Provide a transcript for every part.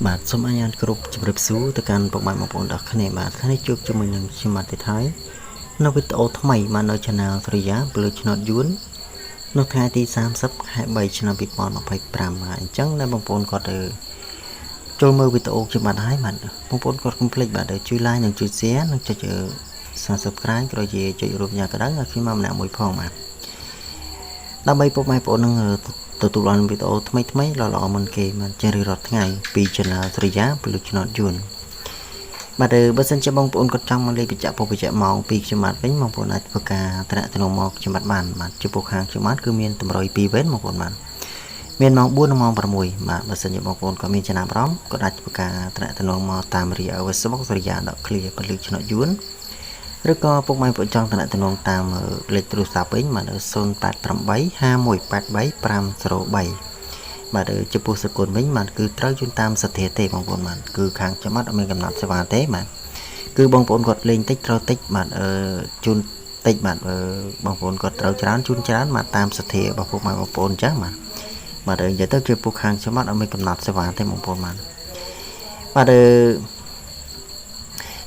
បាទសូមអនុញ្ញាតគ្រប់ជម្រាបសួរទៅកាន់ពុកម៉ែបងប្អូនទាំងគ្នាបាទថ្ងៃនេះជួបជាមួយនឹងខ្ញុំបាទទៀតហើយនៅវីដេអូថ្មីបាទនៅ Channel ស្រីយ៉ាពលឆ្នោតយួននៅថ្ងៃទី30ខែ3ឆ្នាំ2025បាទអញ្ចឹងដែលបងប្អូនគាត់ទៅចូលមើលវីដេអូខ្ញុំបាទហើយបាទបងប្អូនគាត់កុំភ្លេចបាទជួយ like និងជួយ share និងចុច Subscribe ក៏ដូចជាចុចរូបញ៉ាកណ្ដឹងឲ្យខ្ញុំមកម្នាក់មួយផងបាទដើម្បីពុកម៉ែបងប្អូននឹងទទួលបានវីដេអូថ្មីថ្មីល្អៗមុនគេបានជារៀងរាល់ថ្ងៃពី Channel ស្រីយ៉ាពលឆ្នោតយួនបាទបើសិនជាបងប្អូនគាត់ចង់មកលេខបញ្ជាក់ពុកបញ្ជាក់ម៉ោងពីខ្ញុំបាទវិញបងប្អូនអាចធ្វើការត្រាក់តំណមកខ្ញុំបាទបានបាទចំពោះខាងខ្ញុំបាទគឺមានតម្រុយ2វេនបងប្អូនបាទមានម៉ោង4និងម៉ោង6បាទបើសិនជាបងប្អូនក៏មានចំណាប់អារម្មណ៍ក៏អាចធ្វើការត្រាក់តំណមកតាមរី Facebook ស្រីយ៉ាដក clear ពលិឆ្នោតយួនឬក៏ពុកម៉ែបងប្អូនចង់តំណតំណងតាមលេខទូរស័ព្ទវិញបាទ088 5183 503បាទចំពោះសកលវិញបាទគឺត្រូវជូនតាមសទ្ធាទេបងប្អូនបាទគឺខាងច្បាប់អត់មានកំណត់សេវាទេបាទគឺបងប្អូនគាត់លេងតិចត្រូវតិចបាទអឺជូនតិចបាទបងប្អូនគាត់ត្រូវច្រើនជូនច្រើនបាទតាមសទ្ធារបស់ពុកម៉ែបងប្អូនអញ្ចឹងបាទបាទនិយាយទៅជាពួកខាងច្បាប់អត់មានកំណត់សេវាទេបងប្អូនបាទបាទអឺ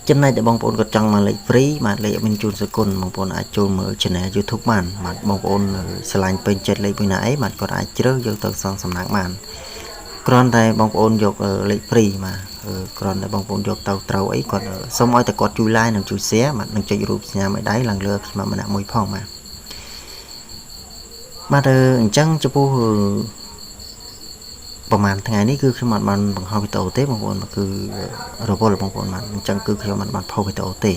ចំណែកដែលបងប្អូនគាត់ចង់មកលេខ free បាទលេខអត់មានជូនសគុណបងប្អូនអាចចូលមើល channel YouTube បានបាទបងប្អូនឆ្លាញ់ពេញចិត្តលេខមួយណាអីបាទគាត់អាចជ្រើសយកទៅសងសំណាងបានគ្រាន់តែបងប្អូនយកលេខ free បាទគ្រាន់តែបងប្អូនយកទៅត្រូវអីគាត់សូមឲ្យតែគាត់ជួយ like និងជួយ share បាទនិងចុចរូបសញ្ញាមេដៃឡើងលើខ្ញុំម្នាក់មួយផងបាទបាទអញ្ចឹងចំពោះប្រហែលថ្ងៃនេះគឺខ្ញុំអត់បានបង្ហោះវីដេអូទេបងប្អូនគឺរវល់បងប្អូនបាទអញ្ចឹងគឺខ្ញុំអត់បានផុសវីដេអូទេ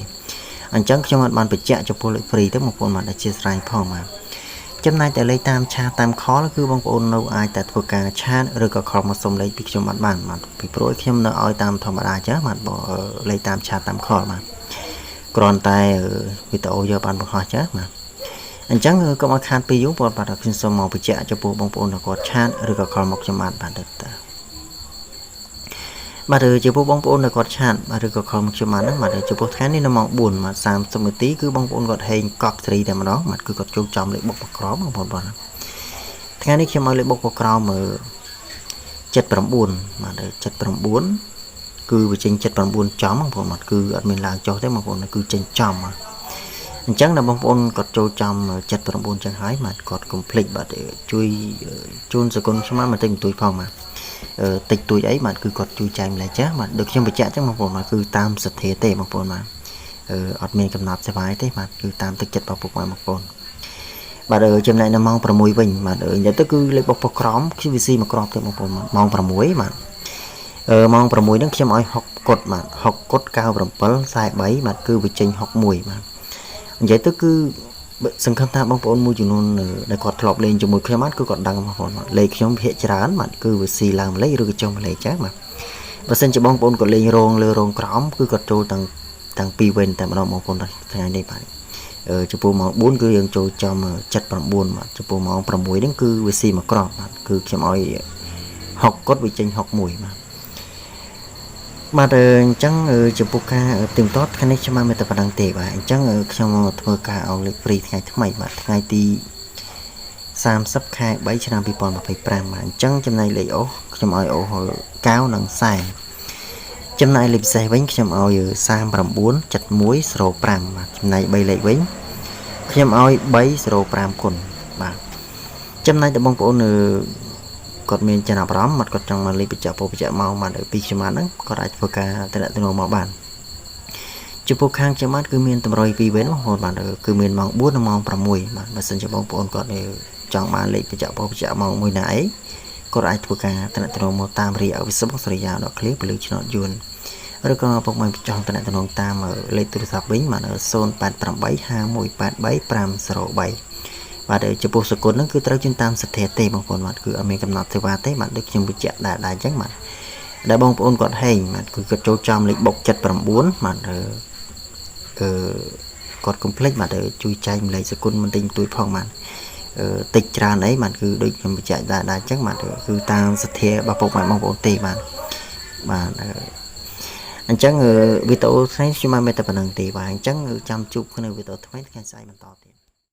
អញ្ចឹងខ្ញុំអត់បានបញ្ជាក់ចំពោះលេខ free ទេបងប្អូនបាទអធិស្ឋានផងបាទចំណែកតែលេខតាម chat តាម call គឺបងប្អូននៅអាចតែធ្វើការ chat ឬក៏ call មកសុំលេខពីខ្ញុំអត់បានបាទពីព្រោះខ្ញុំនៅឲ្យតាមធម្មតាចាបាទបើលេខតាម chat តាម call បាទគ្រាន់តែវីដេអូយកបានបង្ហោះចាបាទអញ្ចឹងកុំឲ្យខាតពេលយូរបងបាទខ្ញុំសូមមកបញ្ជាក់ចំពោះបងប្អូនដែលគាត់ chat ឬក៏ call មកខ្ញុំបានបាទទៅបាទចំពោះបងប្អូនដែលគាត់ chat បាទឬក៏ call មកខ្ញុំបានហ្នឹងបាទចំពោះថ្ងៃនេះនៅម៉ោង4បាទ30នាទីគឺបងប្អូនគាត់ហេងកប់សេរីតែម្ដងបាទគឺគាត់ចូលចំលេខបុកបក្រមបងប្អូនបាទថ្ងៃនេះខ្ញុំឲ្យលេខបុកបក្រម79បាទ79គឺវាចេញ79ចំបងប្អូនបាទគឺអត់មានឡើងចុះទេបងប្អូនគឺចេញចំបាទអញ្ចឹងដល់បងប្អូនគាត់ចូលចំ79ចឹងហើយបាទគាត់កុំភ្លេចបាទជួយជូនសគុណខ្ញុំមកតិចបន្តួចផងបាទតិចតួចអីបាទគឺគាត់ជួយចែកម្លែកចាស់បាទដូចខ្ញុំបញ្ជាក់ចឹងបងប្អូនបាទគឺតាមសទ្ធាទេបងប្អូនបាទអត់មានកំណត់សេវាទេបាទគឺតាមទឹកចិត្តរបស់ពុកម៉ែបងប្អូនបាទចំណែកនៅម៉ោង6វិញបាទនិយាយទៅគឺលេខបុកក្រម QVC មកក្របទេបងប្អូនម៉ោង6បាទម៉ោង6ហ្នឹងខ្ញុំឲ្យ6កុដបាទ6កុដ97 43បាទគឺវាចេញ61បាទនិយាយទៅគឺសង្ឃឹមថាបងប្អូនមួយចំនួនដែលគាត់ធ្លាប់លេងជាមួយខ្ញុំបាទគឺគាត់ដឹងបងប្អូនបាទលេខខ្ញុំភាគច្រើនបាទគឺវាស៊ីឡើងម្លេចឬក៏ចុះម្លេចចាបាទបើសិនជាបងប្អូនគាត់លេងរងលើរងក្រោមគឺគាត់ចូលទាំងតាំងពីវេនតែម្ដងបងប្អូនថ្ងៃនេះបាទចំពោះម៉ោង4គឺយើងចូលចំ79បាទចំពោះម៉ោង6ហ្នឹងគឺវាស៊ីមកក្របបាទគឺខ្ញុំឲ្យ6កុដវាចេញ61បាទបាទអញ្ចឹងចំពោះការទៀងទាត់ថ្ងៃនេះខ្ញុំមិនតែប៉ុណ្្នឹងទេបាទអញ្ចឹងខ្ញុំមកធ្វើការឲ្យលេខ free ថ្ងៃថ្មីបាទថ្ងៃទី30ខែ3ឆ្នាំ2025បាទអញ្ចឹងចំណែកលេខអូសខ្ញុំឲ្យអូស9និង40ចំណែកលេខពិសេសវិញខ្ញុំឲ្យ39 71 05បាទចំណែក3លេខវិញខ្ញុំឲ្យ305គុណបាទចំណែកតែបងប្អូនគាត់មានចំណាប់អារម្មណ៍គាត់ចង់មកលេខបញ្ជាក់ពោបញ្ជាក់មកមកពីខ្ញុំហ្នឹងគាត់អាចធ្វើការតំណតំណមកបានចំពោះខាងខ្ញុំបាទគឺមានតម្រុយ2វេនបងប្អូនបាទគឺមានម៉ោង4និងម៉ោង6បាទបើសិនជាបងប្អូនគាត់ចង់បានលេខបញ្ជាក់ពោបញ្ជាក់ម៉ោងមួយណាអីគាត់អាចធ្វើការតំណតំណមកតាមរីអវិសុបស្រីយ៉ាដកឃ្លៀពលឺឆ្នោតយួនឬក៏ពុកម៉ែចង់តំណតំណតាមលេខទូរស័ព្ទវិញបាទ088 5183 503បាទចំពោះសគុណហ្នឹងគឺត្រូវជូនតាមសទ្ធាទេបងប្អូនបាទគឺអត់មានកំណត់សេវាទេបាទដូចខ្ញុំបញ្ជាក់ដែរដែរអញ្ចឹងបាទដែលបងប្អូនគាត់ហេងបាទគឺគាត់ចូលចំលេខបុក79បាទអឺគាត់កុំភ្លេចបាទជួយចែកម្លែកសគុណមិនតិចបន្តួចផងបាទតិចច្រើនអីបាទគឺដូចខ្ញុំបញ្ជាក់ដែរដែរអញ្ចឹងបាទគឺតាមសទ្ធារបស់ពុកម៉ែបងប្អូនទេបាទបាទអញ្ចឹងវីដេអូថ្ងៃខ្ញុំមិនតែប៉ុណ្្នឹងទេបាទអញ្ចឹងចាំជួបគ្នាវីដេអូថ្មីថ្ងៃស្អែកបន្តទៀត។